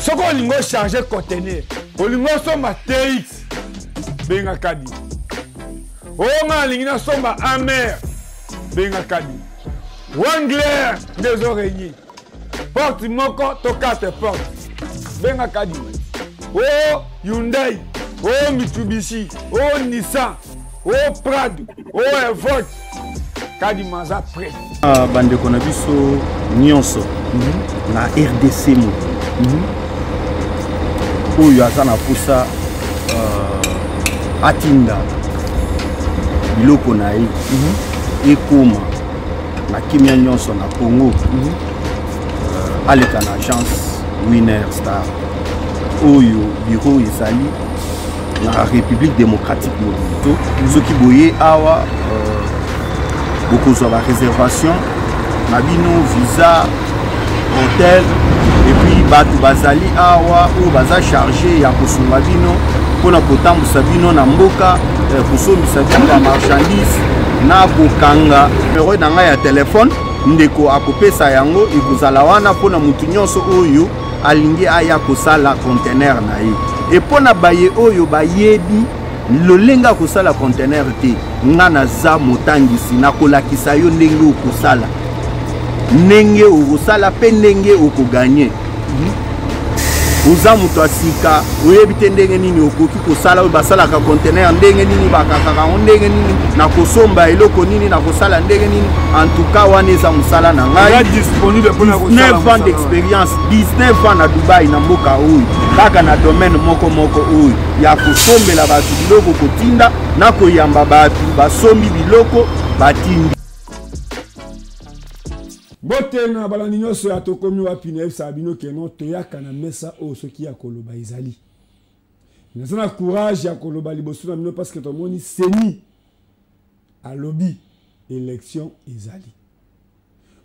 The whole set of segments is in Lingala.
Soki olingi ocharge conteneur, olingi osomba TX, benga Kadi. Oyo nga nalingi nasomba Amer, benga Kadi. Wangler nde ezo regner. Porte moko to quatre porte, benga Kadi. O Hyundai, o Mitsubishi, o Nissan, o Prado, o Evoque, Kadima aza prêt. Ah, bandeko na biso nyonso na RDC mobimba oyo aza na posa atinda biloko na ye ekoma na kimia nyonso na Congo, aleka na agence Winner Star oyo bureau ezali na République démocratique mobimba. Soki boye awa, bokozwa ba réservation na bino, visa, hotel, et puis bato bazali awa oyo baza charge ya kosunga bino mpona kotambusa bino na mboka, kosombisa bino ba marchandise na kokanga. Numero na ngai ya telefone, ndeko akopesa yango, ekozala wana mpona motu nyonso oyo alingi aya kosala conteneur na ye. E mpo na baye oyo bayebi lolenge ya kosala conteneur te, nga naza motangisi, nakolakisa yo ndenge okosala, ndenge okosala mpe ndenge okoganye. Oza moto ya sika, oyebi te ndenge nini okoki kosala oyo basalaka conteneur, ndenge nini bakakaka yango, ndenge nini nakosomba eloko nini, nakosala ndenge nini. En tout cas, wana eza mosala na ngai. 19 ans d'expérience, 19 ans na Dubai, na mboka oyo, kaka na domaine moko moko oyo ya kosombela bato biloko, kotinda na koyamba bato basombi biloko batindi. Mbote na balandi nyonso ya Tokomi Wapi. Nayebisaka bino keno toyaka na mesa oyo soki ya koloba ezali. Naza na courage ya koloba liboso na bino parce que tomoni CENI alobi élection ezali.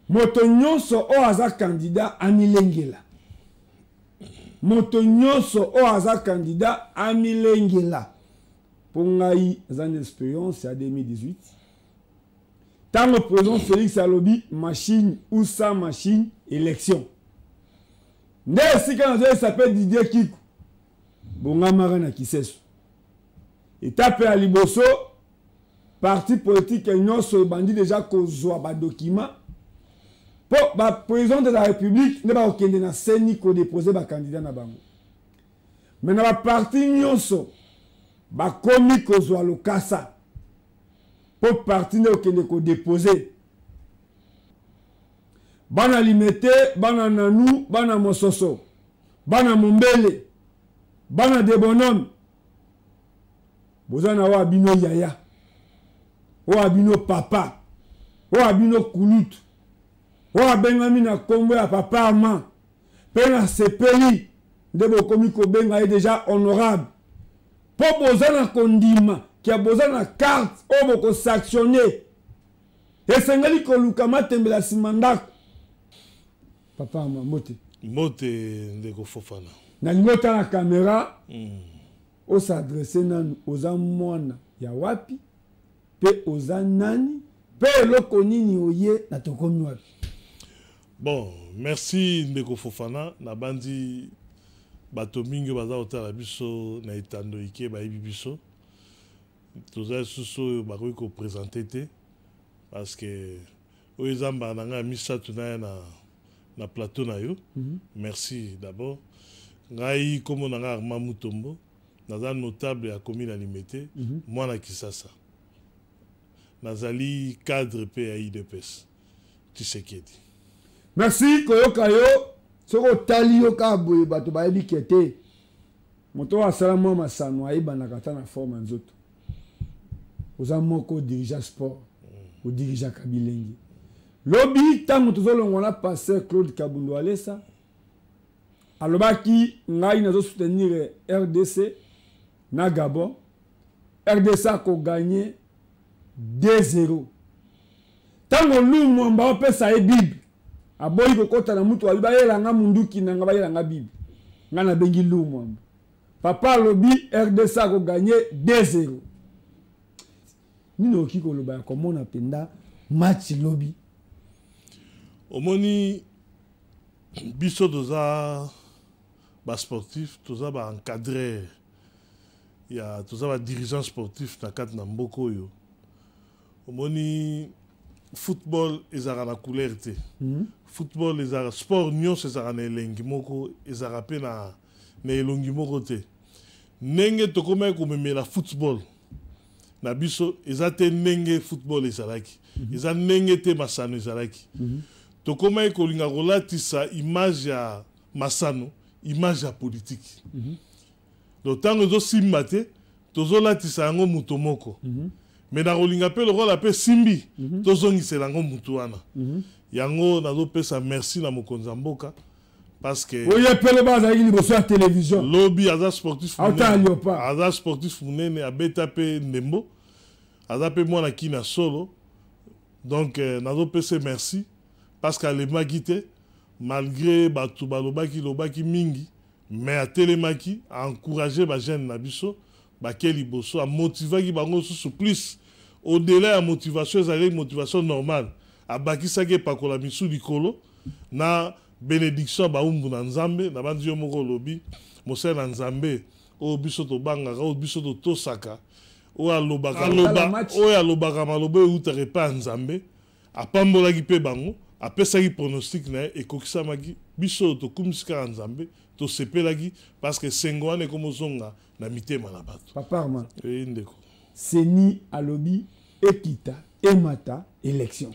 Moto nyonso oyo aza candidat amilengela. Moto nyonso oyo aza candidat amilengela. Mpo ngai naza na expérience ya 2018, ntango président Félix alobi machine ou sans machine, élection. Nde esika nazoyesa mpe Didier Kiku, bongamaka na Kiseso. Etape ya liboso, parti politique nyonso ebandi deja kozwa badocument mpo baprésident de la République nde bakokende na CENI kodepose bacandidat na bango. Me na baparti nyonso bakomi kozwa lokasa mpo parti nde okende kodepose. Bana Limete, bana Nanu, bana Mososo, bana Mombele, bana de Bonhomme, boza na oyo bino yaya, oyo bino papa, oyo bino kulutu, oyo abengami na nkombo ya papa Ama, mpe nasepeli nde bokomi kobenga ye deja honorable, mpo boza na kondima kia boza na carte oyo bokosanctionne. Esengeli koluka matembela nsima ndako. Papa Ama, mbote. Mbote, ndeko Fofana. Nalingi otala kamera, os'adresse nanu: oza mwana ya wapi, mpe oza nani, mpe eloko nini oye na Tokomi Wapi? Bon, merci ndeko Fofana. Nabandi bato mingi oyo baza kotala biso na etando ike bayebi biso. Toza lisusu oyo bakoki koprésenter te, parce que oyo eza mbala na ngai ya misato naya na plateau na yo. Merci d'abord. Ngai, nkombo na ngai Armand Mutombo, naza notable ya commune ya Limete, mwana Kisasa, nazali cadre mpe ya UDPS Tshisekedi. Merci koyoka yo. Soki otali yo kaka boye, bato bayebi ke te moto oyo asala mwa masano ayebanaka ata na forme ya nzoto. Oza moko odirigea sport, odirigeaka bilenge. Lobi ntango tozolongwa na pasteur Claude Kabundo Alesa, alobaki: ngai nazosoutenir RDC na Gabon, RDC akoganye 2-0. Ntango Lumwamba opesa ye Bible, aboyi kokɔta na mutu, abi bayelanga munduki na nga, bayelanga Bible. Ngai nabengi Lumwamba: papa alobi RDC akoganye 2-0. Nini okoki koloba ya komona mpenza match lobi? Omoni, biso toza. Basportif, toza baencadreur ya, toza badirigeant sportif na kati na mboka oyo. Omoni, football ezalaka na couleur te. Football ezalaka sport nyonso, ezalaka na elengi moko, ezalaka mpe na elongi moko te. Ndenge tokomaki komemela football na biso eza te ndenge football ezalaki, eza ndenge te masano ezalaki. Tokomaki kolinga kolatisa image ya masano image ya politique. Donc ntango ezosimba te, tozolatisa yango moto moko. Mais na kolinga mpe lokola mpe simbi, tozongisela yango motu wana. Yango nazopesa merci na mokonzi ya mboka, parce que Oye pele bazalaki liboso ya télévision. Lobi aza sportif Auta monene. Léopard. Aza sportif monene, abeta mpe ndembo, aza mpe mwana kina solo. Donc nazopesa merci parce que alemaki te malgré bato balobaki lobaki mingi, mais atelemaki, aencourage bajeune na biso bake liboso, amotivaki bango lisusu plus. Au-delà ya motivation, ezalaki motivation normale, abakisaki epakola misu likolo na bénédiction ya baumbu na Nzambe. Na bandi yo moko olobi, mosali na Nzambe oyo biso tobangaka, oyo biso totosaka, oyo alobaka Aloba aloba match. Oyo alobaka maloba oyo eutaka epai ya Nzambe, apambolaki mpe bango, apesaki pronostic na ye, ekokisamaki. Biso oyo tokumisi kaka Nzambe, tosepelaki parce que sengo wana ekomozonga na mitema na bato. Papa Armand. Eyi ndeko. CENI alobi ekita emata, élection.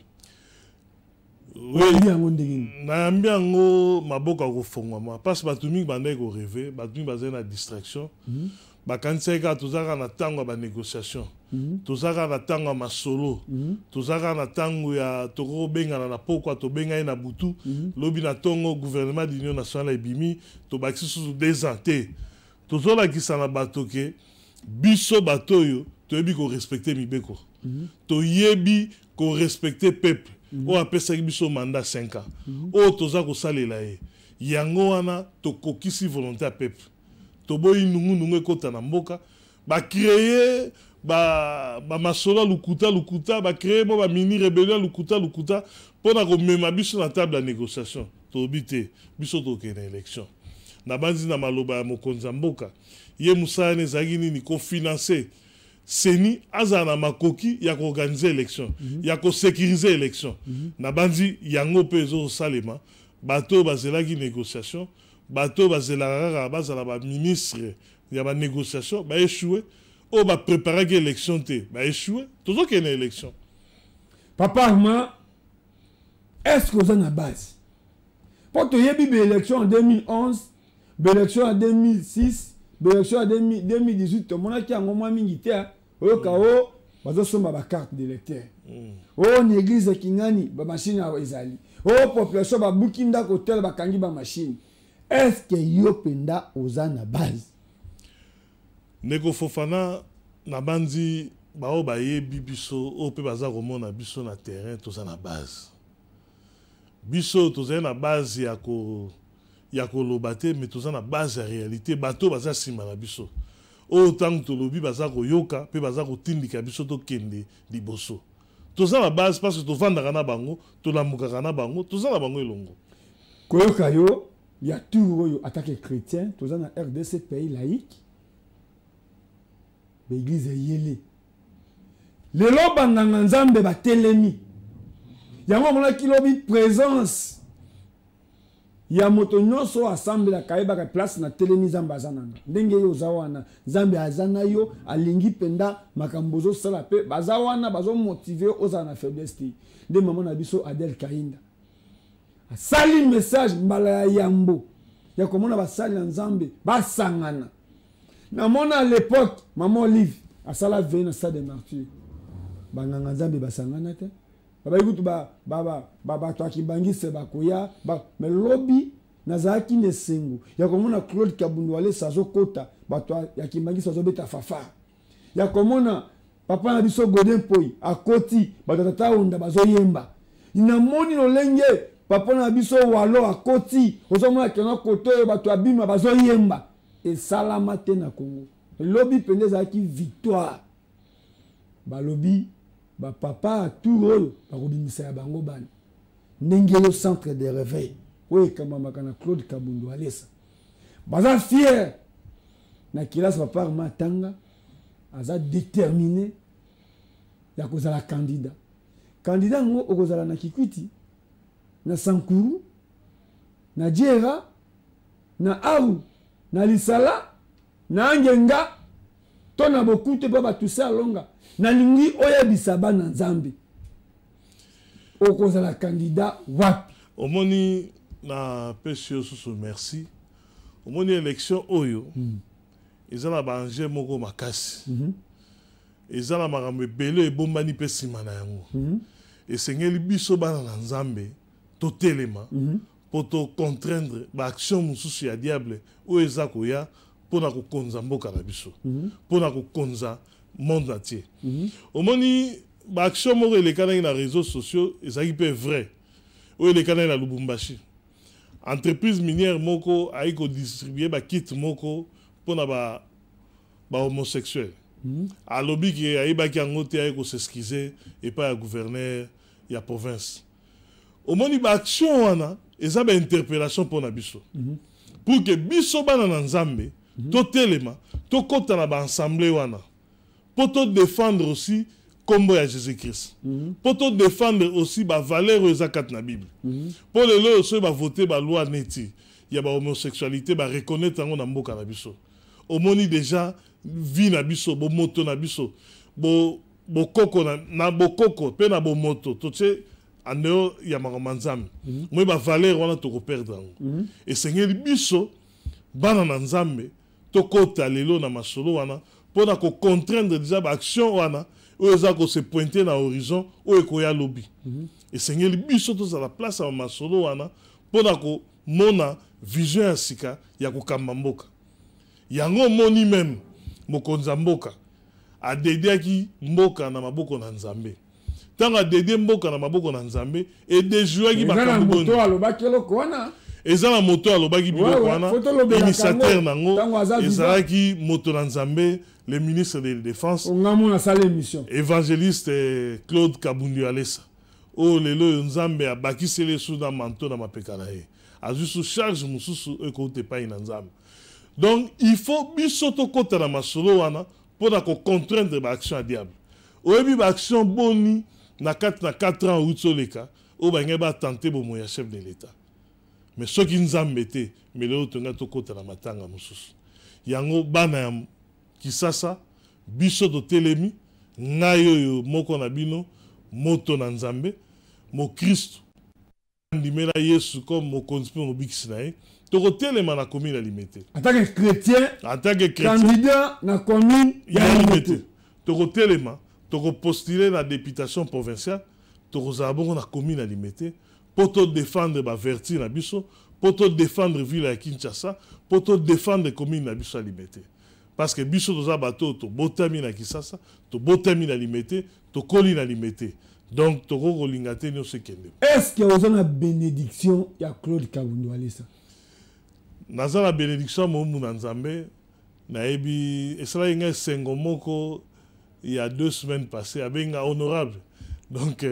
Oui. Oyebi yango ndenge nini? Nayambi yango maboko ya kofongwama, parce bato mingi bandaki korêver, bato mingi bazali na distraction. Bakanisaki kaka toza kaka na ntango ya banégociation, toza kaka na ntango ya masolo, toza kaka na ntango ya tokobengana na pokwa, tobengani na butu, lobi na ntongo gouvernement d'union nationale ebimi, tobakisi susu 2 ans te. Tozolakisa na bato ke biso bato oyo toyebi korespecte mibeko, toyebi korespecte peuple oyo apesaki biso mandat 5 ans oyo toza kosalela ye. Yango wana tokokisi volonté ya peuple, toboyi nungunungu ekɔta na mboka. Bacréer bamasolo ya lukuta lukuta, bacréer mo bamini rébellion ya lukuta lukuta mpo na komema biso na table ya négociation. Tolobi te, biso tokende na élection. Nabandi na maloba ya mokonzi ya mboka, ye mosala wana ezalaki nini? Kofinancer CENI, azala na makoki ya koorganiser élection, ya kosécuriser élection. Nabandi yango mpe ezosalema. Bato oyo bazelaki négociation, bato oyo bazelaka kaka bazala baministre ya banégociation, baéchoué. Oyo bapréparaki élection te, baéchoué. Tozokende élection. Papa Armand, est ce que oza na base? Mpo toyebi baélection en 2011, baélection en 2006, baélection en 2018, tomonaki yango mwa mingi te. Oyoka o bazosomba bacarte d'électeur, oyo na église ekingani bamashine ezali, oyo population babuki ndako tele, bakangi bamashine. Est ce que yo mpenza oza na base? Ndeko Fofana, nabandi baoyo bayebi biso, oyo mpe baza komona biso na terrain, toza na base. Biso tozali na base ya koloba te, mais toza na base ya réalité. Bato baza nsima na biso, oyo ntango tolobi baza koyoka mpe baza kotindika biso tokende liboso. Toza na base parce que tovandaka na bango, tolamukaka na bango, toza na bango elongo. Koyoka yo ya tour oyo, attaque chrétien, toza na RDC, pays laïque, baeglise eyele lelo, banganga Nzambe batelemi. Yango omonaki lobi présence ya moto nyonso oyo asambelaka, ayebaka place na telemi, Nzambe aza na nga. Ndenge ye oza wana, Nzambe aza na yo, alingi mpenza makambo ozosala mpe baza wana bazomotiver yo, ozala na faiblesse te. Nde mama na biso Adele Kainda asali message, mbala ya yambo ya komona basali na Nzambe basangana. Namona à l'époque mama Olive asala veillée na stade des Martyrs, banganga Nzambe basangana te, babai kutu bato ya Kimbanguiste bakoya. Mais lobi nazalaki na esengo ya komona Claude Kabundu Walesa azokota, bato ya Kimbanguiste azobeta fanfare, ya komona papa na biso Godin Poi akoti, bato ya Tata Onda bazoyemba. Namoni lolenge papa na biso Walo akoti, ozomona kena kote oyo bato ya Bima bazoyemba. Esalama te na Congo. Lobi mpenza ezalaki victoire. Balobi bapapa ya tour oyo bakobimisa ya bango bana. Ndenge yo, centre de réveil oyo ekambamaka na Claude Kabundu Alesa. Baza fier na kelasi papa Armand atanga, aza déterminé ya kozala candidat. Candidat yango okozala na Kikwiti, na Sankuru, na Djera, na Aru, na Lisala, na Angenga to na Bokute mpe batuse alonga. Nalingi oyebisa bana Nzambe, okozala candidat wapi? Omoni, na pesi yo susu merci. Omoni élection oyo eza na ba enjeu moko makasi. Eza na makambo ebele ebombani mpe nsima na yango. Esengeli biso bana na Nzambe totelema mpo to contraindre ba action mosusu ya diable oyo eza koya mpona kokonza mboka na biso, mpona kokonza monde entier. Omoni ba action moko elekanaki na réseaux sociaux, ezalaki mpe vrai, oyo elekanaki na Lubumbashi. Entreprise minière moko ayi kodistribue bakit moko mpona ba homosexuel. Alobi ke ayebaki yango te, aye kos'excuser epai ya gouverneur ya province. Omoni ba action wana eza ba interpellation mpona biso, pour que biso bana na Nzambe totelema, tokɔta na ba assemblée wana mpo todéfendre aussi nkombo ya Jésus Christ, mpo todéfendre aussi bavaleur oyo eza kati na Bible. Mpo lelo oyo soki bavote baloi neti ya bahomosexualité, bareconnaître yango na mboka na biso, omoni déjà vie na biso, bomoto na biso, bokoko na bokoko mpe na bomoto totie en dehors ya makambo ya Nzambe. Moi bavaleur wana tokoperdre yango. Esengeli biso bana na Nzambe tokɔta lelo na masolo wana mpona kocontraindre déjà baaction wana oyo eza kose pointe na horizon oyo ekoya lobi. Esengeli biso tozala place ya masolo wana mpona komona vision ya sika ya kokamba mboka. Yango omoni même mokonzi ya mboka adédiaki mboka na maboko na Nzambe. Ntango adédié mboka na maboko na Nzambe, edéjouaki Eza na makambo moto boni. Alobaki eloko wana. Eza na moto alobaki biloko wana. Faut tolobelaka Initiateur yango. nango Ntango aza vivant. ezalaki moto na Nzambe, le ministre de Défense, Onga asala émission. évangéliste Claude Kabundi Alesa, oyo lelo oyo Nzambe abakiseli esu na manto na mapeka na ye, azwi su charge mosusu oyo ekouta epai na Nzambe. Donc il faut biso tokɔta na masolo wana mpona kocontraindre baaction ya diable. Oyebi baaction boni na kati na 4 ans outi oleka oyo balingai batenter bomoi ya chef de l'État? Mais soki Nzambe te, mais lelo tongai tokɔta na matanga mosusu. Yango bana ya Kisasa, biso totelemi. Ngai oyo moko na bino, moto na Nzambe, mokristu andimela Yesu comme mokonzi mpe mobikisi na ye, tokotelema na commune ya Limete. En tant que chrétien, En tant que chrétien, candidat na commune ya ya Limete. Limete, tokotelema, tokopostule na députation provinciale. Tokozala bongo na commune ya Limete mpo todéfendre bavertu na biso, mpo todéfendre ville ya Kinshasa, mpo todéfendre commune na biso ya Limete, parce que biso toza bato oyo tobotami na Kisasa, tobotami na Limete, tokoli na Limete. Donc tokoki kolinga te nyonso ekende. Est ce que oza na bénédiction ya Claude Kabundo Alesa? Naza na bénédiction ya moumbu na Nzambe. Nayebi esalaki ngai esengo moko ya 2 semaines passé, abengi nga honorable. Donc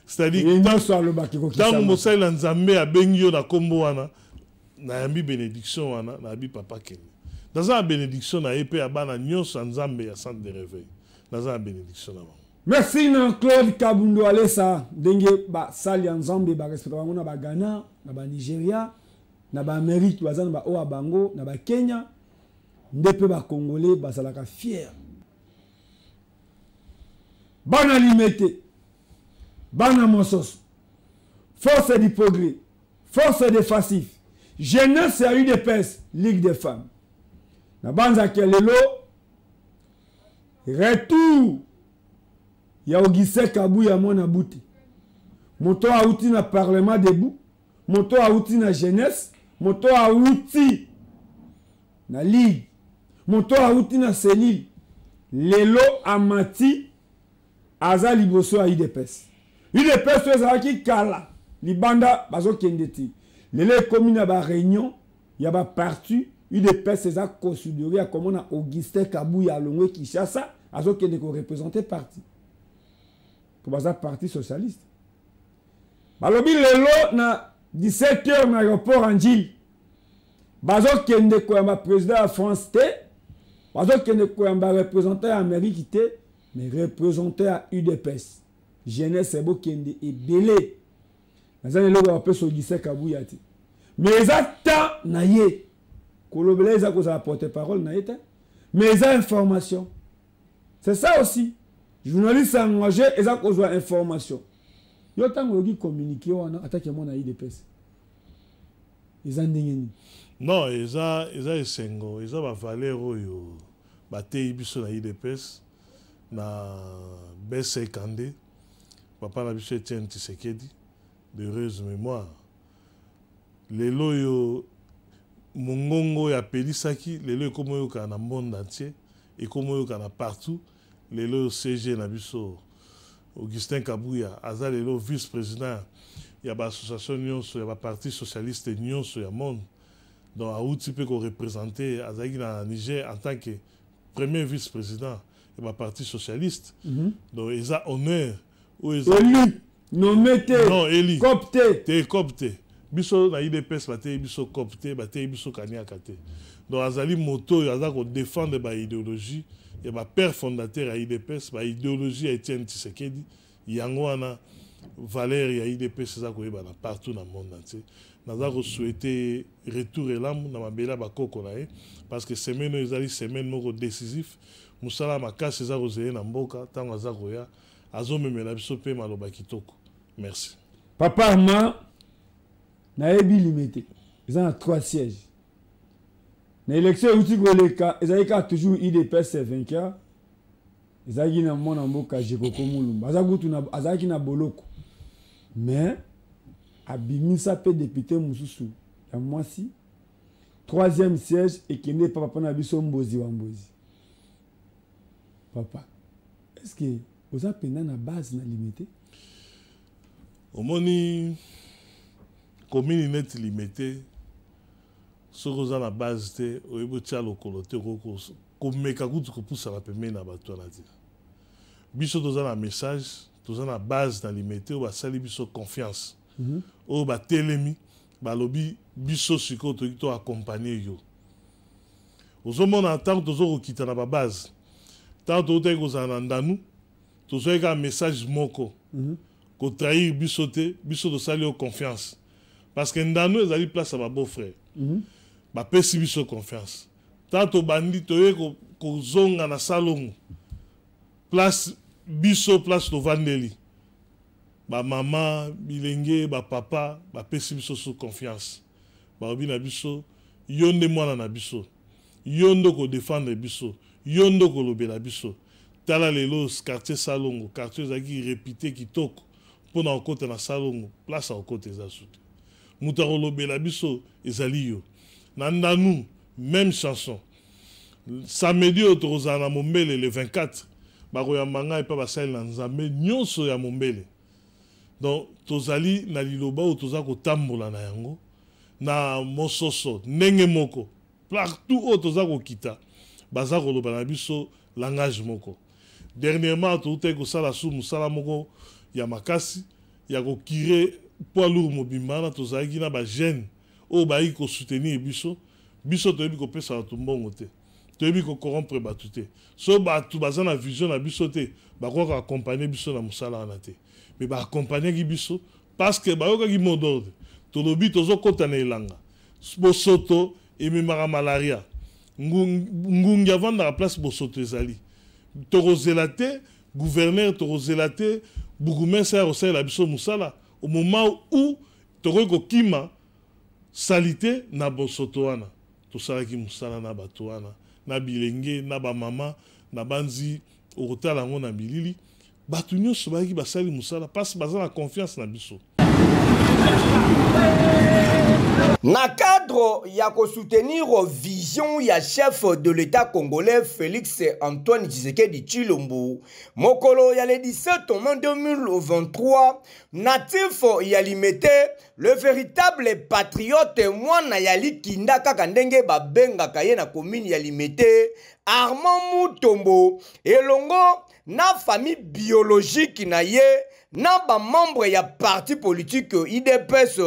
c'est-à-dire Ye nyonso alobaki ntango kokisama. Mosali na Nzambe abengi yo na nkombo wana, nayambi bénédiction wana, nayambi papa kende. Naza na bénédiction na ye mpe ya bana nyonso ya Nzambe ya centre de réveil. Naza na bénédiction na bango. Merci na Claude Kabundo Alesa. Ndenge basali ya Nzambe barespecta bango na baghana, na banigeria, na baamérique, baza na baoyo ya bango na bakenya, nde mpe bacongolais bazalaka fier. Bana Limete, bana Mososo, force du progrès, force de facif, jeunesse ya UDPS, ligue des femmes na banzaki ya lelo, retour ya Augustin Kabuya mwana Bute, moto auti na Parlement debout, moto auti na jeunesse, moto auti na ligue, moto auti na cellule, lelo amati, aza liboso ya UDPS. UDPS oyo ezalaki kala libanda, bazokende ti lelo ekomi na baréunion ya baparti. UDPS eza considéré ya komona Augustin Kabuya alongwe Kinshasa, azokende koreprésente parti po baza parti socialiste. Balobi lelo na 17 heures na aéroport Anjili. Bazokende koyamba président ya France te, bazokende koyamba représentant ya Amérique te, mais représentant ya UDPS. Jeunesse bokende ebele. Naza na eloko ya kopesa Augustin Kabuya te, mais eza temps na ye kolobela, eza kozala porte parole na ye te, mais eza information. C'est ça aussi, journaliste engagé eza kozwa information. Yo ntango oyoki communiqué wana, ataki mwana UDPS, eza ndenge nini? Non, eza esengo, eza bavaleur oyo bateyi biso na UDPS na Bese Kande, papa na biso Etienne Tshisekedi d'heureuse mémoire. Lelo oyo mongongo oyo apelisaki, lelo ekómi oyokana na monde entier, ekómi oyokana partout. Lelo oyo SG na biso Augustin Kabuya aza lelo vice président ya baassociation nyonso ya baparti socialiste nyonso ya monde. Donc awuti mpe koreprésente, azalaki na Niger en tant que premier vice président ya baparti socialiste. Donc eza honneur oyo eza Élu, nommé te? Non, élu. Cop te? Te, cop te. Biso na UDPS bateyi biso cop te, bateyi biso kaniaka te. Donc azali moto oyo aza kodéfendre baidéologie ya bapère fondateur ya UDPS, baidéologie ya Etienne Tshisekedi. Yango wana valeur ya UDPS eza koyebana partout na monde entier. Naza kosouhaite retour elamu na mabele ya bakoko na ye, parce que semaine oyo ezali semaine moko décisif. Mosala makasi eza kozele na mboka. Ntango aza koya, azomemela biso mpe maloba kitoko. Merci. Papa Armand, nayebi Limete eza na trois sièges na élection euti koleka. Ezalaki kaka toujours UDPS vainqueur, ezalaki na mwana mboka Jekoko Mulumba. Aza kutu azalaki na boloko, mais abimisa mpe député mosusu ya mwasi. Troisième siège ekende epa papa na biso Mbozi wa Mbozi. Papa, est ce que oza mpenza na base na Limete? Omoni, commune neti Limete, soki oza na base te, oyebi otia lokolo te, okoki komeka kutu kopusana pembeni na bato wana te. Biso toza na message, toza na base na Limete oyo basali biso confiance, oyo batelemi, balobi biso sikoyo tokoki to accompagne yo. Ozomona, ntango toza kokita na babase, ntango toutaki kozala na Ndanu, tozwaki kaka message moko: kotrahir biso te, biso tosali yo confiance. Parce que Ndanu ezali place ya babeau frère. Bapesi biso confiance. Ntango tobandi, toye kozonga na Salongo, place biso, place tovandeli, bamama, bilenge, bapapa bapesi biso su confiance. Balobi na biso: yo nde mwana na biso, yo nde kodéfendre biso, yo nde kolobela biso. Tala lelo quartier Salongo, quartier ezalaki réputé kitoko. Mpona kokota na Salongo, place ya kokota eza su te. Moto akolobela biso ezali yo. Na Ndanu, même chanson. Samedi oyo tokozala na Mombele, le 24, bakoyamba ngai mpe basali na Nzambe nyonso ya Mombele. Donc tozali na liloba oyo toza kotambola na yango na mososo ndenge moko. Partout oyo toza kokita, baza koloba na biso langage moko. Dernièrement toutaki kosala su mosala moko ya makasi ya kocurer poids lourd mobimba wana. Tozalaki na bajeune oyo bayaki kosoutenir biso. Biso toyebi kopesa bato mbongo te, toyebi kocorrompre bato te. So bato baza na vision na biso te, bakoka koaccompagne biso na mosala wana te. Mais baaccompagnaki biso parce que bayokaki mot d'ordre. Tolobi tozokɔta na elanga, bosoto ememaka malaria. Ngungi avandaka place bosoto ezali. Tokozela te gouverneur, tokozela te bourgmestre ya kosalela biso mosala au moment où tokoki kokima saleté na bosoto wana. Tosalaki mosala na bato wana, na bilenge, na bamama, na banzi. Okotala yango na bilili, bato nyonso bayaki, basali mosala parce baza na confiance na biso. Na cadre ya kosoutenir vision ya chef de l'État congolais Félix Antoine Tshisekedi Tshilombo, mokolo ya le 17 mai 2023. Natif ya Limete, le véritable patriote mwana ya Likinda kaka ndenge babengaka ye na commune ya Limete, Armand Mutombo elongo na famille biologique na ye na bamembre ya parti politique UDPS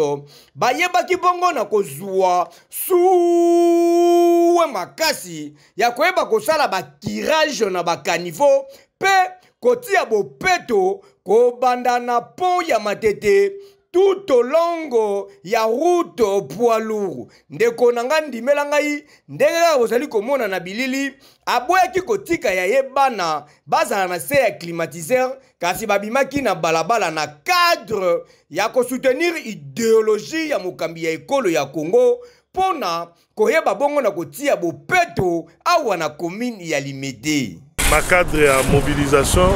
bayebaki bongo na kozwa suwe makasi ya koyeba kosala bakirage na bakanivo mpe kotia bopeto kobanda na pont ya Matete tout au long ya route poids lourd. Ndeko na ngai, ndimela ngai, ndenge kaka bozali komona na bilili, aboyaki kotika ya ye bana bazala na se ya climatiseur, kasi babimaki na balabala na cadre ya kosoutenir idéologie ya mokambi ya ekolo ya Congo mpo na koyeba bongo na kotia bopeto awa na commune ya Limete. Na cadre ya mobilisation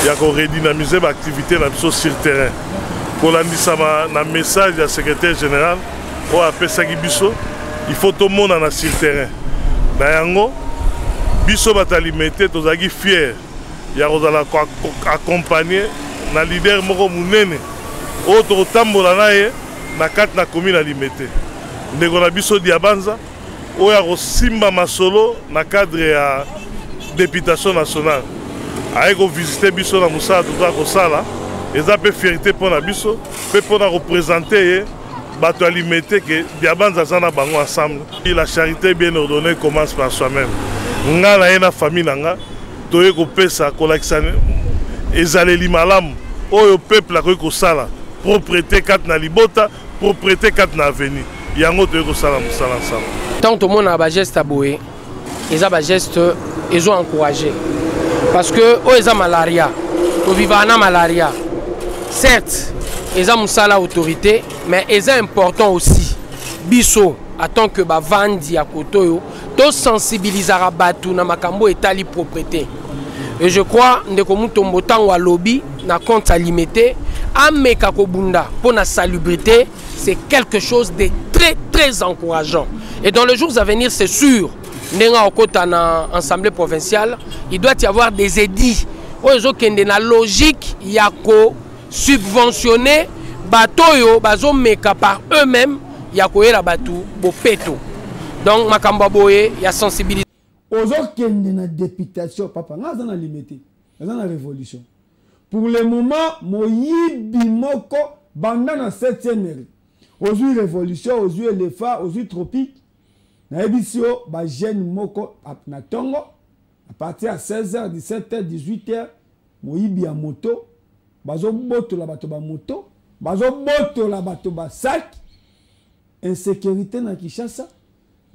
ya koredynamiser baactivité na biso sur terrain, kolandisama na message ya secrétaire général oyo apesaki biso, il faut tomonana sur terrain. Na yango biso bato ya Limete tozalaki fier ya kozala koaccompagne na leader moko monene oyo tokotambola na ye na kati na commune ya Limete, ndeko na biso Diabanza oyo akosimba masolo na cadre ya députation nationale. Aye kovisite biso na mosala toza kosala, eza mpe fierté mpo na biso mpe mpo na koprésente ye bato ya Limete ke Diabanza aza na bango ensemble. La charité bien ordonnée commence par soi-même. Nga na ye na famille na nga toye kopesa kolakisa ezaleli malamu oyo peuple akoki kosala propreté kati na libota, propreté kati na avenue. Yango toye kosala mosala ensemble. Ntango tomonaka bageste ya boye, eza bageste ezo encouragé, parce que oyo eza malaria, tovivaka na malaria. Certes, eza mosala autorité, mais eza important aussi biso en tant que bavandi ya kote oyo tosensibilisaka bato na makambo etali propreté. Et je crois, ndeko Mutombo, ntango alobi na compte ya Limete ameka kobunda mpo na salubrité, c'est quelque chose de très très encourageant. Et dans les jours à venir, c'est sûr, ndenge akota na assemblée provinciale, il doit y avoir des édits oyo ezokende na logique ya kosubventionner bato oyo bazomeka par eux-mêmes ya koyela bato bopeto. Donc makambo ya boye ya sensibilisation. Ozokende na députation, papa nga aza na Limete, aza na révolution. Pour le moment, moyibi moko banda na 7e mairie, ozwi révolution, ozwi Elefa, ozwi Tropique, nayebisi yo, bajeune moko na ntongo à partir ya 16h, 17h, 18h, moyibi ya moto, bazobotola bato bamoto, bazobotola bato basaki. Insécurité na Kinshasa.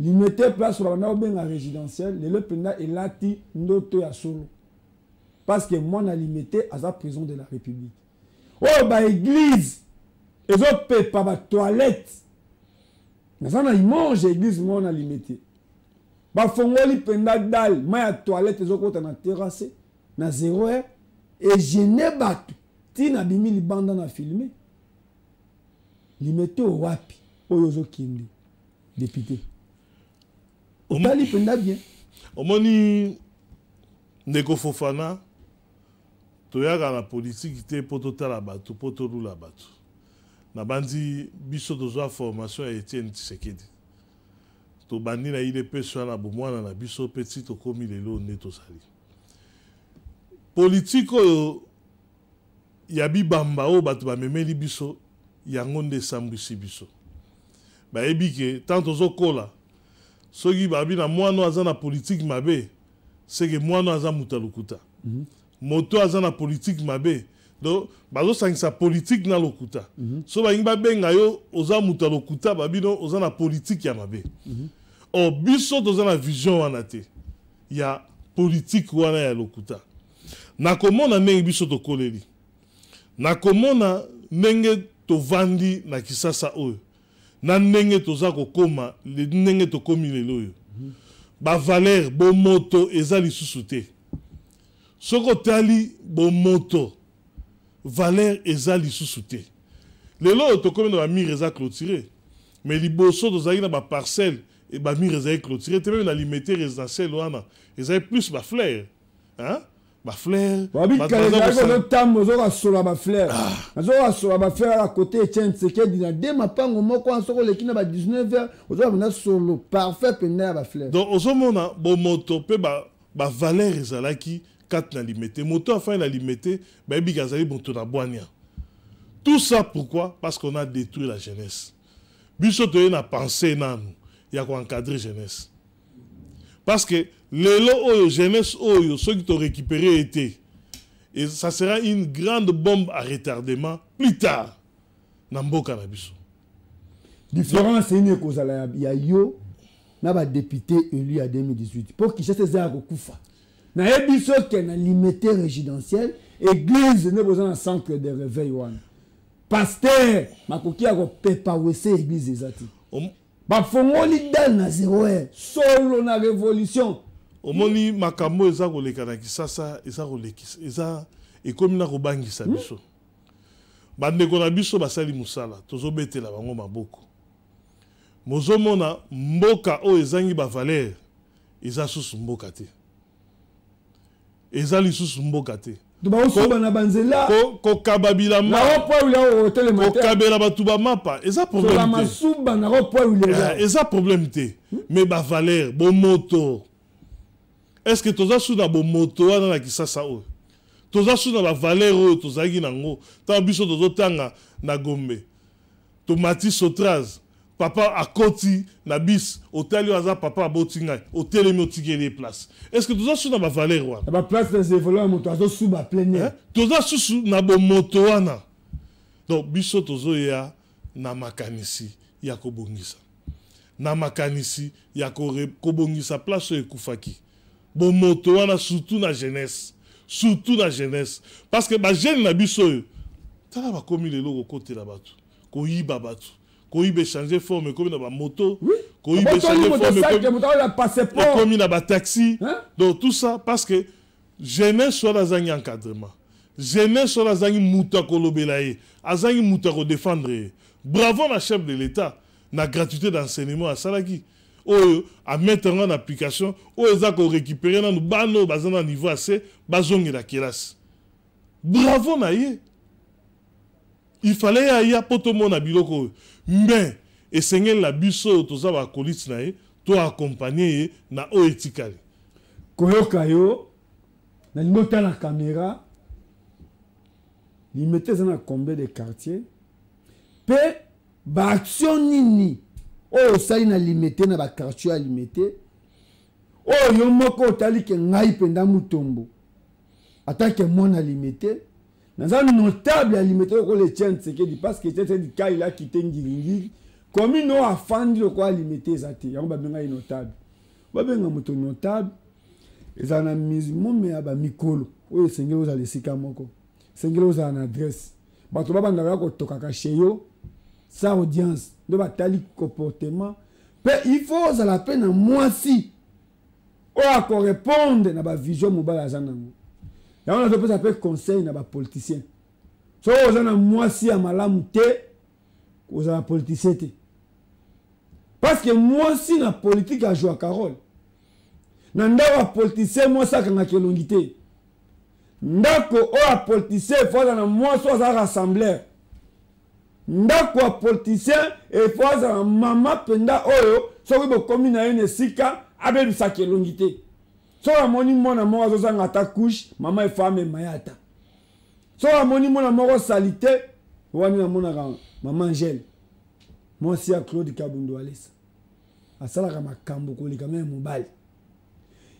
Limete, place oyo babanda kobenga résidentiel, lelo mpenza elati ndoto ya solo, parce que mwana Limete aza prison de la République. Oyo baéglise ezopepa batoilette, naza na image ya église moko na Limete, bafongoli mpenza dalle, mai ya toilette ezokota na terrasse na 0 heure, egêner bato ntina bimi libanda na filme. Limete wapi oyo ozokende, député? Otali mpenza bien. Omoni, ndeko Fofana, toyaka na politiki te mpo totala bato, mpo tolula bato. Nabandi biso tozwa formation ya Etienne Tshisekedi, tobandi na UDPS wana bomwana na biso mpe ti tokómi lelo nde tozali. Politike oyo ya bibamba oyo bato bamemeli biso, yango nde esambwisi biso. Bayebi ke ntango tozokola, soki babi na mwana oyo aza na politike mabe, seke mwana oyo aza moto ya lokuta. Moto aza na politike mabe, donc bazosangisa politike na lokuta. So balingi babenga yo oza moto ya lokuta, babino oza na politike ya mabe. Or biso toza na vision wana te ya politike wana ya lokuta. Nakomona ndenge biso tokoleli, nakomona ndenge tovandi na Kisasa oyo, na ndenge toza kokóma, ndenge tokómi lelo oyo, bavaleur bomoto eza lisusu te. Soki otali bomoto, valeur eza lisusu te. Lelo oyo tokómi na bamur eza clôturé, mais liboso tozalaki na baparcelle, bamur ezalaki clôturé te. Même na Limete résidentiel wana ezali plus bafleur, hein? Bafleur. Ozotambo ozokasola bafleur, azokasola bafleur ala kote Etienne Tshisekedi na de mapango moko wana. Soki oleki na ba 19 heures, ozoka mpenza solo parfait mpenza ya bafleur. Donc ozomona bomoto mpe bavaleur ezalaki kati na Limete. Moto afai na Limete, bayebiki azali moto na bwania. Tout ça pourquoi? Parce qu'on a détruit la jeunesse. Biso toye na pensée nanu ya koencadrer jeunesse, parce que lelo oyo, jeunesse oyo, soki torécupérer ye te, et ça sera une grande bombe à retardement plus tard na mboka na biso. Différence nini ekozala ya yo na badéputé élu ya 2018? Mpo Kinshasa eza ya kokufa. Nayebi soki na Limete Résidentiel, église nde boza na centre de réveil wana, pasteur makoki ya kopepa wese, église eza te. Bafongoli dale na 0 heure, solo na révolution. Omoni makambo eza koleka na Kisasa, eza kolekisa, eza ekomi na kobangisa biso. Bandeko na biso basali mosala, tozobetela bango maboko. Mozomona mboka oyo ezangi bavaleur, eza susu mboka te, eza lisusu mboka te. Baosuba na banzela. Kokaba bilamba, kokabela bato bamapa, eza problème te. Masuba na rond-point. Eza problème te, mais bavaleur, bomoto, est ce que toza su na bomoto wana na Kisasa oyo? Toza su na bavaleur oyo tozalaki nango ntango biso tozotanga na Gombe? Tomati Sotraz, papa akoti na bis, otali oyo aza papa aboti ngai, otelemi, otikeli ye place. Est ce que toza su na bavaleur wana? Na baplace des évoluants, moto azosuba plein air. Toza susu na bomoto wana? Donc biso tozoya na makanisi ya kobongisa, na makanisi ya kobongisa place oyo ekufaki, bomoto wana, surtout na jeunesse, surtout na jeunesse, parce que bajeune na biso oyo, tala, bakomi lelo kokotela bato, koyiba bato. Koyiba echanger forme, ekomi na bamoto. Koyiba echanger forme, ekomi na bataxi. Donc tout ça parce que jeunesse wana azangi encadrement, jeunesse wana azangi moto akolobela ye, azangi moto akodéfendre ye. Bravo na chef de l'État na gratuité d'enseignement asalaki, oyo amettre yango en application, oyo eza korécupérer nanu bana oyo baza na niveau ase, bazongela kelasi. Bravo na ye. Il fallait aya mpo tomona biloko oyo, mais esengeli na biso oyo toza bakoliti na ye, to accompagner ye na oyo etikali. Koyoka yo, nalingi otala caméra. Limete eza na combien de quartier, mpe baaction nini oyo osali na Limete, na baquartier ya Limete, oyo yo moko otali ke ngai mpenza Mutombo, atake mwana Limete, naza notable ya Limete lokola Etienne Tshisekedi? Parce que Etienne Tshisekedi, quand il a quitté Ngiringiri, commune oyo afandi lokola Limete eza te. Yango babenga ye notable. Babenga moto notable, ezala na mome ya bamikolo oyo esengeli ozala esika moko, esengeli ozala na adresse, bato babandaka ya kotokaka chez yo sans audience, nde batali comportement. Mpe il faut ozala mpe na mwasi oyo akorépondre na bavision mobali aza nango. Yango nazopesa mpe conseil na bapoliticien: soki oza na mwasi ya malamu te, kozala politicien te, parce que mwasi na politike ajwaka rôle. Na ndako ya politicien, mwasi akangaka elongi te. Ndako oyo ya politicien, efo aza na mwasi oyo aza rassembleur. Ndako ya politicien, efo azala mama mpenza oyo soki bokomi na ye na esika, abebisaka elongi te. Soki amoni mwana moko azozanga ata couche, mama efo amema ye. Ata soki amoni mwana moko sali te, wani namonaka mama Angele, mwasi ya Claude Kabundu Alesa, asalaka makambo koleka meme mobali.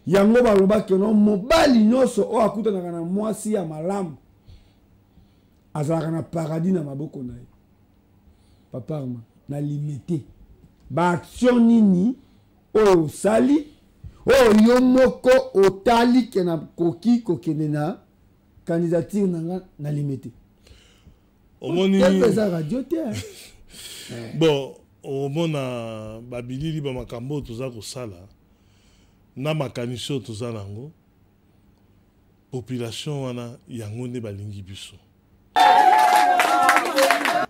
Yango balobaki no, mobali nyonso oyo akutanaka na mwasi ya malamu azalaka na paradis na maboko na ye. Papa Arma, na Limete, baaction nini oyo osali, oyo yo moko otali ke nakoki kokende na candidature na nga na Limete? Omoni, eza radio te. Bon, omona babilili, bamakambo oyo toza kosala na makanisi oyo toza nango, population wana yango nde balingi biso.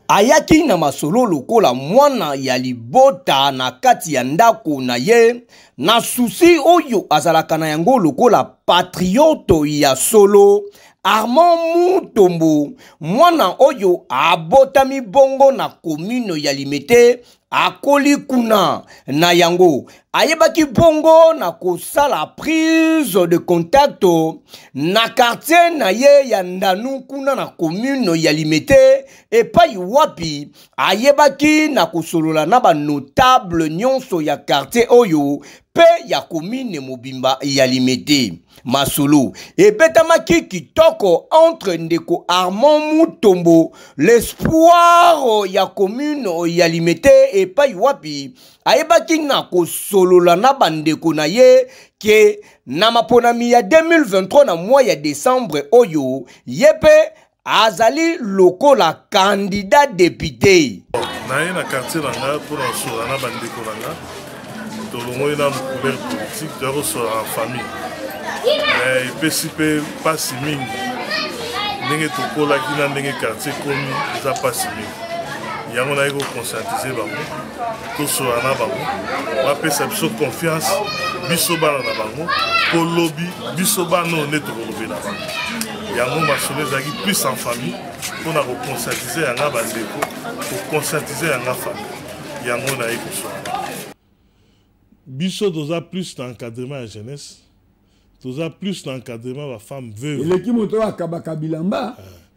Ayaki na masolo lokola mwana ya libota na kati ya ndako na ye, na susi oyo azalaka na yango lokola patriote ya solo. Armand Mutombo, mwana oyo abotami bongo na commune ya Limete, akoli kuna. Na yango ayebaki bongo na kosala prise de contact na quartier na ye ya Ndanu kuna na commune ya Limete, epai wapi ayebaki na kosolola na banotable nyonso ya quartier oyo mpe ya commune mobimba ya Limete. Masolo ebetamaki kitoko entre ndeko Armand Mutombo, l'espoir ya commune ya Limete, epai wapi ayebaki na kosolola na bandeko na ye ke na maponami ya 2023 na mois ya décembre oyo ye mpe azali lokola candidat député. Naye na quartier na nga mpo na kosolola na bandeko na nga. Tolongoli nanu couleur politique, toya kosolola na famille. Mais epesi mpe mpasi mingi ndenge tokolaki na ndenge quartier ekomi, eza mpasi mingi. Yango naye koconscientize bango, tosolola na bango, bapesa biso confiance, biso bana na bango, mpo lobi biso bana oyo nde tokolobela bango. Yango masolo ezalaki plus en famille mpona koconscientize yanga bandeko, koconscientize yanga famille. Yango naye kosolola. Biso toza plus na encadrement ya jeunesse, toza plus na encadrement ba femme veuve. Eleki moto oyo akabaka bilamba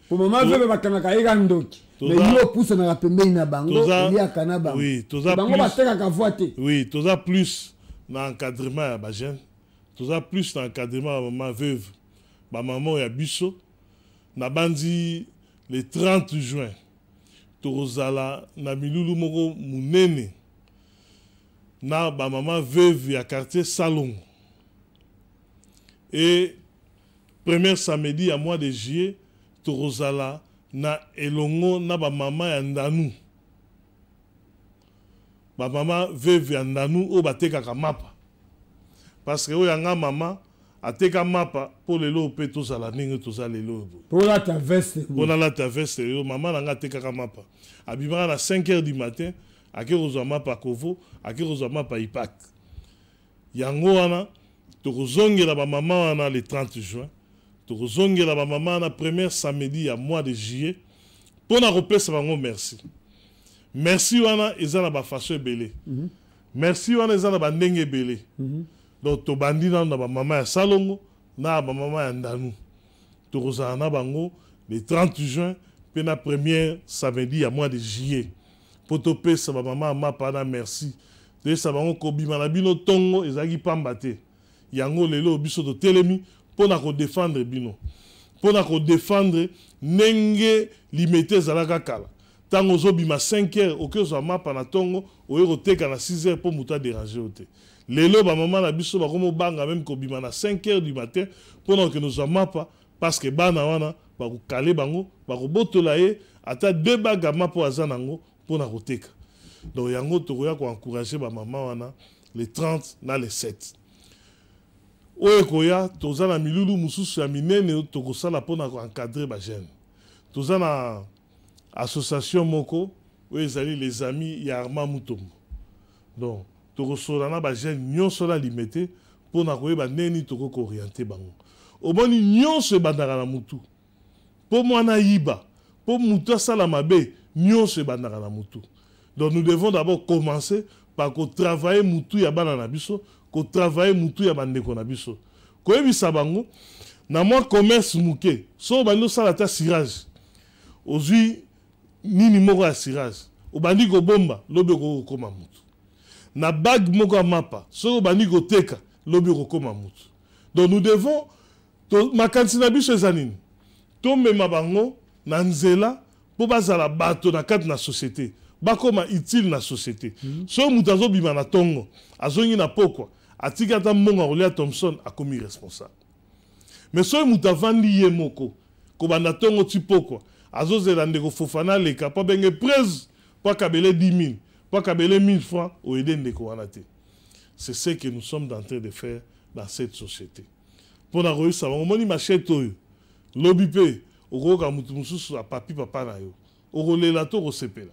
po mama veuve bakangaka ye ka ndoki, mais yo opusanaka pembeni na bango, oliaka na bango. Oui, toza bango batekaka voix te. Oui, toza plus na encadrement ya ba jeune, toza plus na encadrement ya mama veuve, ba mama ya biso. Na bandi le 30 juin tokozala na milulu moko munene na ba mama veuve ya quartier Salongo. Et premier samedi ya mois de juillet tokozala na elongo na ba mama ya Ndanu, ba mama veuve ya Ndanu oyo batekaka mapa, parce que oyo yanga mama ateka mapa po lelo pe tozala ndenge toza lelo oyo boye. Po lata veste boye. Po nalata veste lelo, mama na nga atekaka mapa. Abimaka na 5 heures du matin, ake kozwa mapa kovo, ake kozwa mapa ipak. Yango wana tokozongela ba mama wana le 30 juin, tokozongela ba mama wana premier samedi ya mois de juillet pona kopesa bango merci. Merci wana eza na ba façon ebele. Merci wana eza na ba ndenge ebele. Donc tobandi nanu na ba mama ya Salongo na ba mama ya Ndanu. Tokozala na bango le 30 juin pe na premier samedi ya mois de juillet. Po topesa ba mama ya mapa na merci. Toyesa bango kobima na bino tongo ezalaki pamba te. Yango lelo biso totelemi pona ko défendre bino. Pona ko défendre ndenge Limete ezalaka kala. Tango ozobima 5 heures, oke ozwa mapa na tongo, oye koteka na 6 heures po moto a déranger yo te. Lelo ba mama na biso bakomi obanga même kobima na 5 heures du matin pona kokende kozwa mapa, parce que bana wana bakokale bango, bakobotola ye ata 2 bagues ya mapa oyo aza nango pona koteka. Donc yango tokoya ko encourager ba mama wana le 30 na le 7. Oyo ekoya, toza na milulu mosusu ya minene tokosala pona ko encadrer ba jeunes. Toza na association moko oyo ezali les amis ya Armand Mutombo. Donc tokosola na ba jeunes nyonso na Limete pona koyeba ndenge nini tokoki ko orienter bango. Omoni nyonso ebandaka na mutu. Po mwana ayiba, po mutu asala mabe, nyonso ebandaka na mutu. Donc nous devons d'abord commencer par ko travailler mutu ya bana na biso, ko travailler mutu ya bandeko na biso. Koyebisa bango na mwa commerce muke, soki obandi osala ata cirage, ozwi nini moko ya cirage, obandi kobomba, lobi okoki kokoma mutu. Na bague moko ya mapa, soki obandi koteka, lobi okokoma mutu. Donc nous devons to, makanisi na biso eza nini? Tomema bango na nzela po bazala bato na kati na société, bakoma utile na société. Soki moto azobima na tongo, azongi na pokwa, atiki ata mbongo ya kolia Thomson, akomi responsable. Mais soki moto avandi ye moko kobanda tongo ti pokwa, azozela ndeko Fofana aleka po abenge prese, po akabele 10 000, po akabele 1000 francs, oyede ndeko wana te. C'est ce que nous sommes en train de faire dans cette société. Pona koyebisa bango, omoni machette oyo, lobi pe okoyoka moto mosusu apapi papa na yo. Okolela to okosepela?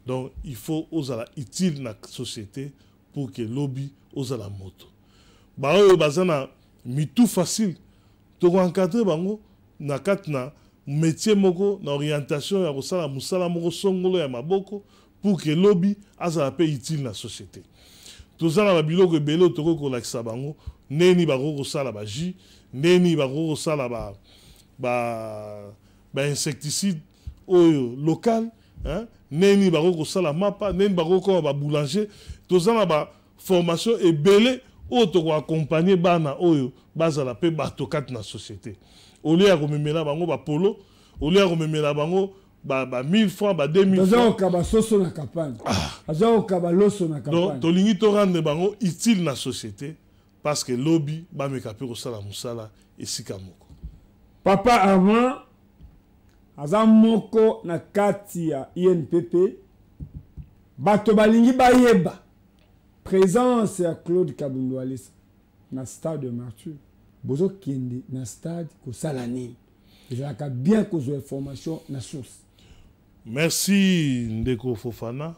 Donc il faut ozala utile na société pour que lobi ozala moto. Baoyo baza na mitu facile, toko encadrer bango na kati na métier moko, na orientation ya kosala mosala moko songolo ya maboko pour que lobi azala mpe utile na société. Toza na babiloko ebele oyo tokoki kolakisa bango ndeni bakoki kosala ba jus, ndeni bakoki kosala ba insecticide oyo local, hein? Ndeni bakoki kosala mapa, ndeni bakoki kokoma ba boulanger. Toza na ba formation ebele oyo tokoaccompagne bana oyo bazala mpe bato kati na société, au lieu ya komemela bango bapolo, au lieu ya komemela bango ba 1000 francs, ba 2000 aza francs. Kokaba soso na campagne, aza kokaba loso na donc campagne. Tolingi to rendre bango utile na société parce que lobi bameka mpe kosala mosala esika moko. Papa Armand aza moko na kati ya INPP. Bato balingi bayeba présence ya Claude Kabundu Walesa na stade de Martyr. Bozokende na stade kosala nini? Ezalaka bien kozwa information na source. Merci, ndeko Fofana.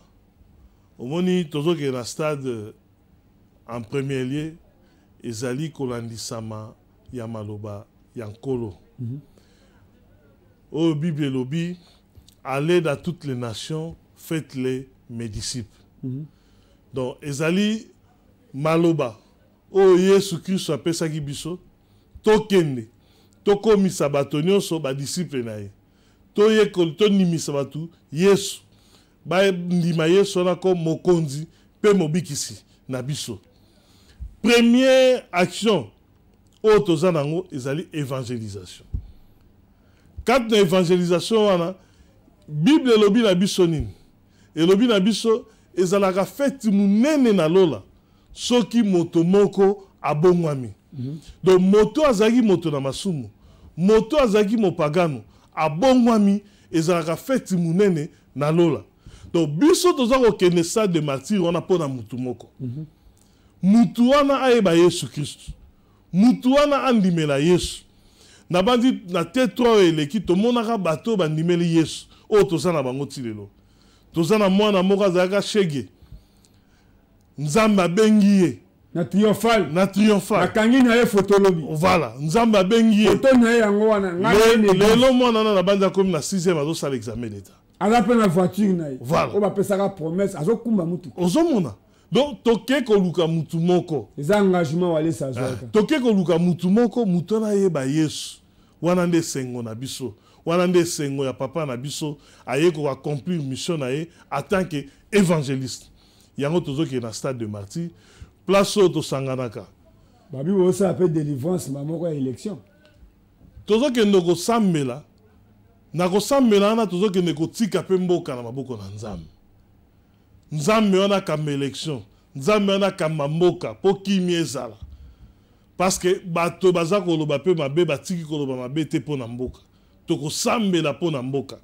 Omoni, tozokende na stade, en premier lieu ezali kolandisama ya maloba ya Nkolo oyo Bible elobi: "Allez dans toutes les nations, faites-les mes disciples." Donc ezali maloba oyo Yesu Kristo apesaki biso: tokende tokomisa bato nyonso badisciple na ye, toyekoli, tonimisa bato Yesu, bandima Yesu wana ko mokonzi mpe mobikisi na biso. Première action oyo toza nango ezali évangélisation. Kati na évangélisation wana, Bible elobi na biso nini? Elobi na biso ezalaka feti monene na lola soki moto moko abongwami. Donc moto azalaki moto na masumu, moto azalaki mopagano, abongwami, ezalaka feti monene na lola. Donc biso toza kokende stade de Martyr wana mpo na mutu moko. Mutu wana ayeba Yesu Kristu, mutu wana andimela Yesu. Nabandi na T3 oyo eleki, tomonaka bato oyo bandimeli Yesu oyo toza na bango ti lelo. Toza na mwana moko azalaka shege, Nzambe abengi ye. Na Triomphal. Na Triomphal. Bakangi na ye foto lobi. Voilà, Nzambe abengi ye. Foto na ye yango wana. Lelo mwana wana, nabandi, akomi na 6e, azosala examen d'état. Aza mpe na voiture na ye. Voilà. Oyo bapesaka promesse, azokumba mutuka. Ozomona, donc toke koluka mutu moko. Eza engagement Walesa azwaka. Toke koluka mutu moko, mutu wana ayeba Yesu. Wana nde esengo na biso, wana nde esengo ya papa na biso. Aye koaccomplir mission na ye en tant que évangéliste. Yango tozokende na stade de Martyr, place oyo tosanganaka. Babi bosala mpe délivrance moko ya élection. Tozokende kosambela. Na kosambela wana, tozokende kotika mpe mboka na maboko na Nzambe. Nzambe wana akamba élection, Nzambe wana akamba mboka mpo kimia ezala, parce que bato baza koloba mpe mabe, batiki koloba mabe te mpo na mboka. Tokosambela mpo na mboka.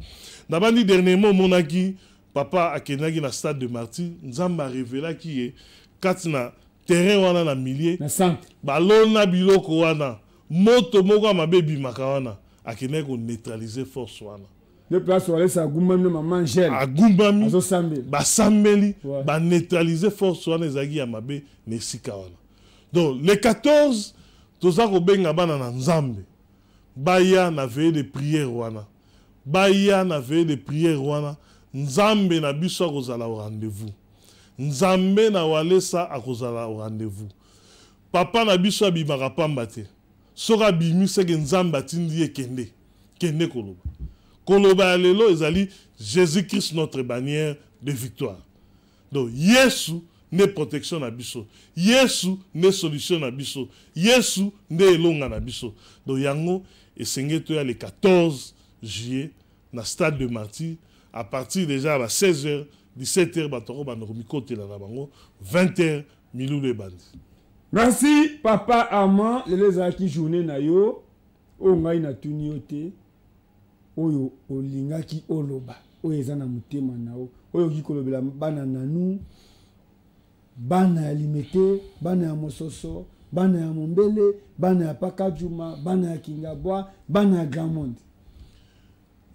Nabandi dernièrement, omonaki papa akendaki na stade de Martyr, Nzambe arevelaki ye kati na terrain wana na milieu na centre. Balona biloko wana, moto moko ya mabe ebimaka wana. Akendaki koneutraliser force wana. Nde place Walesa agumbami na mama Angele. Agumbami. Azosambela. Basambeli. Baneutraliser force wana ezalaki ya mabe na esika wana. Donc le 14, toza kobenga bana na Nzambe baya na veillée de prière wana, baya na veillée de prière wana. Nzambe na biso akozala au rendez-vous, Nzambe na Walesa akozala au rendez-vous. Papa na biso abimaka pamba te. Soki abimi, seke Nzambe atindi ye: kende, kende koloba. Koloba ya lelo ezali Jésus Christ notre bannière de victoire. Donc Yesu nde protection na biso, Yesu nde solution na biso, Yesu nde elonga na biso. Donc yango esengeli toya le 14 juillet na stade de Martyr à partir déjà ya 16 heures, 17 heures. Bato yango banda komikotela na bango, 20 heures milulu ebandi. Merci, papa Armand. Lelo ezalaki journée na yo oyo ngai natuni yo te oyo olingaki oloba, oyo eza na motema na yo, oyo okoki kolobela bana nanu, bana ya Limete, bana ya Mososo, bana ya Mombele, bana ya Pakajuma, bana ya Kingabwa, bana ya Grand Monde.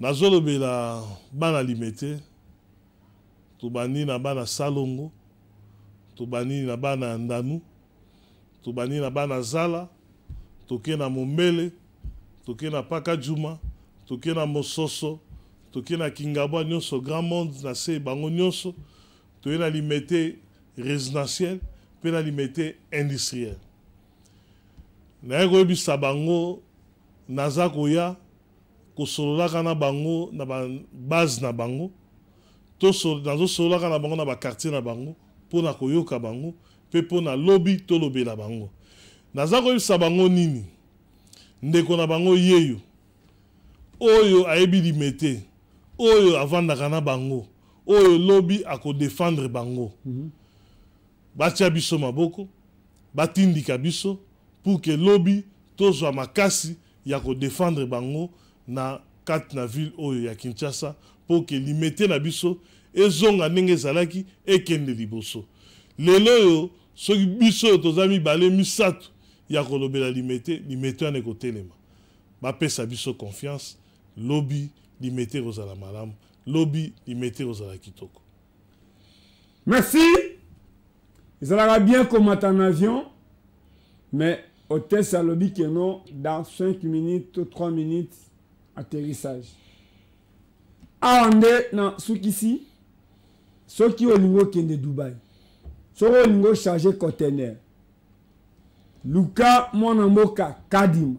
Nazolobela bana Limete, tobandi na bana Salongo, tobandi na bana ya Ndanu, tobandi na bana Zala, toke na Mombele, toke na Pakadjuma, toke na Mososo, toke na Kingabwa nyonso, Grand Monde na se bango nyonso, toye na Limete résidentiel mpe na Limete industriel. Naye koyebisa bango naza koya kosololaka na bango na ba base na bango, nazosololaka na bango na ba quartier na bango mpo na koyoka bango mpe mpo na lobi tolobela bango. Naza koyebisa bango nini? Ndeko na bango yeyo oyo ayebi Limete, oyo avandaka na bango, oyo lobi akodefendre bango. Batia biso maboko, batindika biso pour que lobi tozwa makasi ya kodefendre bango na kati na ville oyo ya Kinshasa, pour que Limete na biso ezonga ndenge ezalaki, ekende liboso. Lelo oyo soki biso oyo toza mibale misato ya kolobela Limete, Limete wana ekotelema. Bapesa biso confiance, lobi Limete ekozala malamu, lobi Limete ekozala kitoko. Merci. Ezalaka bien komata na avion, mais hôtesse alobi que non, dans 5 minutes to 3 minutes atterrissage. Awa nde na sukisi, soki olingi okende Dubai, soki olingi ocharge container, luka mwana mboka Kadima.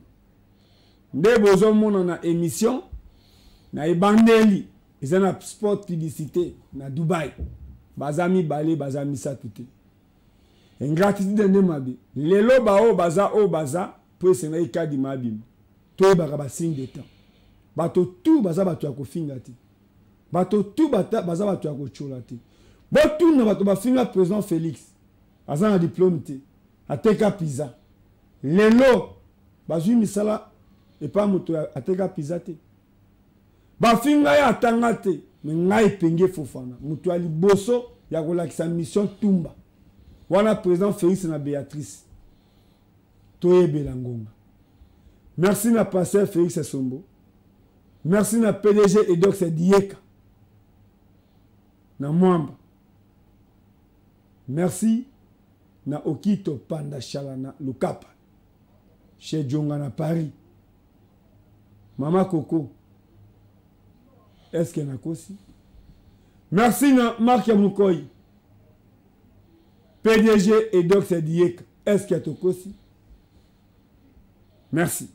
Nde bozomona na émission na ebandeli eza na sport publicité na Dubai, baza mibale baza misato te. Ingratitude nde mabe. Lelo ba oyo baza oyo baza po esengaki Kadima abima. Toyebaka ba signe de temps. Bato tout baza bato ya kofinga te. Bato tout baza bato ya kotiola te. Botuna bato bafinga président Félix. Aza na diplôme te. Ateka pizza. Lelo bazwi misala epa moto ateka pizza te. Bafinga ye atanga te. Mais ngai Epenge Fofana, moto ya liboso ya kolakisa mission Tumba. Wana président Félix na Béatrice. Toyebela ngonga. Merci na pasteur Félix Sombo. Merci na PDG Edox Dieka. Na Mwamba. Merci na Okito Panda Shala na Lukapa. Chez Djonga na Paris. Mama Coco. Est-ce que nakosi? Merci na Marc Mukoy. PDG Edox Dieka. Est-ce que tokosi? Merci.